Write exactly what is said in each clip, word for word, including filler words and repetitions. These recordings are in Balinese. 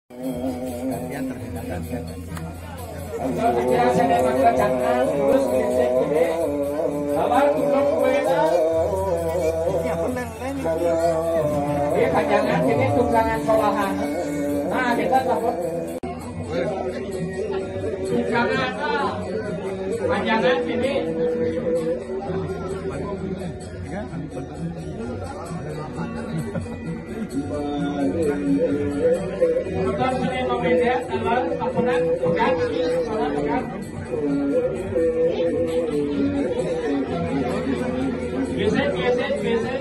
Gantian terdengar, gantian. Terus kita saya makan jangan, terus kita gini. Sabar, duduk, gue. Ini apa, Neng? Ini pajangan, ini tunggangan sekolahan. Nah, kita takut. Tunggangan, ah. Pajangan ini. Motor sini mau beda, sabar, ampunan, pegang, pegang, pegang. Gesek, gesek, gesek.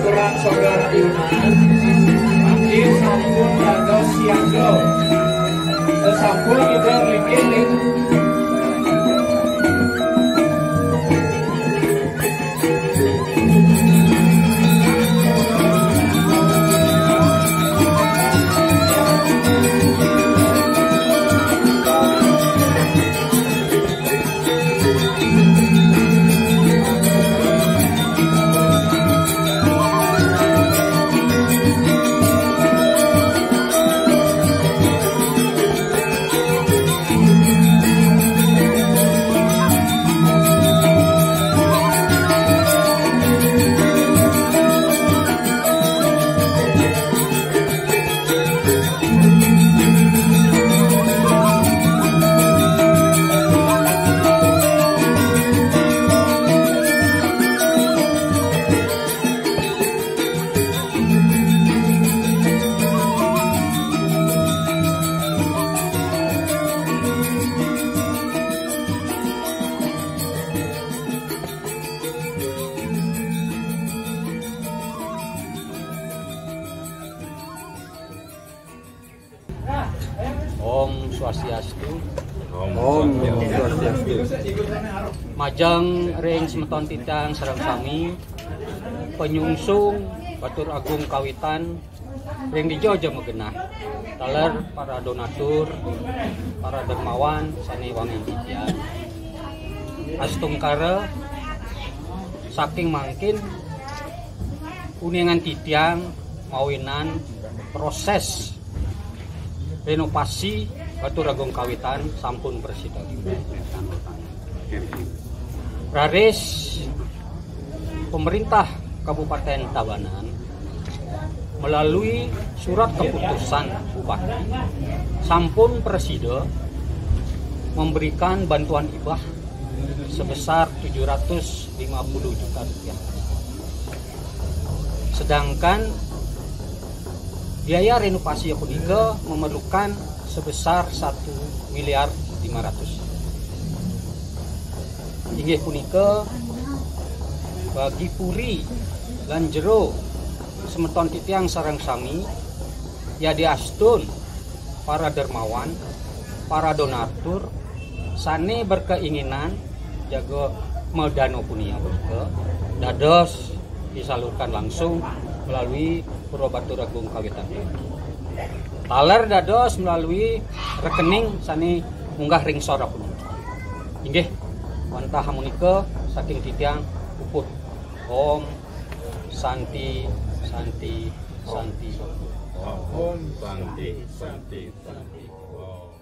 Kurang saudara Yunan, mangkin sampun dados siaga. Sampun juga ngiring. Om Swastiastu. Om Swastiastu. Majeng ring semeton titiang sareng sami, panyungsung Batur Agung Kawitan ring dija ja magenah, taler para donatur, para dermawan sane wangiang titiang. Astungkara saking mangkin uningan titiang mawinan proses renovasi Batur Agung Kawitan sampun prasida. Raris pemerintah Kabupaten Tabanan melalui surat keputusan Bupati sampun prasida memberikan bantuan hibah sebesar tujuh ratus lima puluh juta rupiah. Sedangkan biaya renovasi punika memerlukan sebesar satu miliar lima ratus. Inggih punika bagi puri lan jero semeton titiang sareng sami, yadiastun para dermawan, para donatur sane berkeinginan jaga madana punia punika dados disalurkan langsung melalui Pura Batur Agung Kawitan. Taler dados melalui rekening sane munggah ring sor punika. Inggih, wantah amunika saking titiang puput. Om Santi, Santi, Santi. Om Santi, Santi, Santi. Om.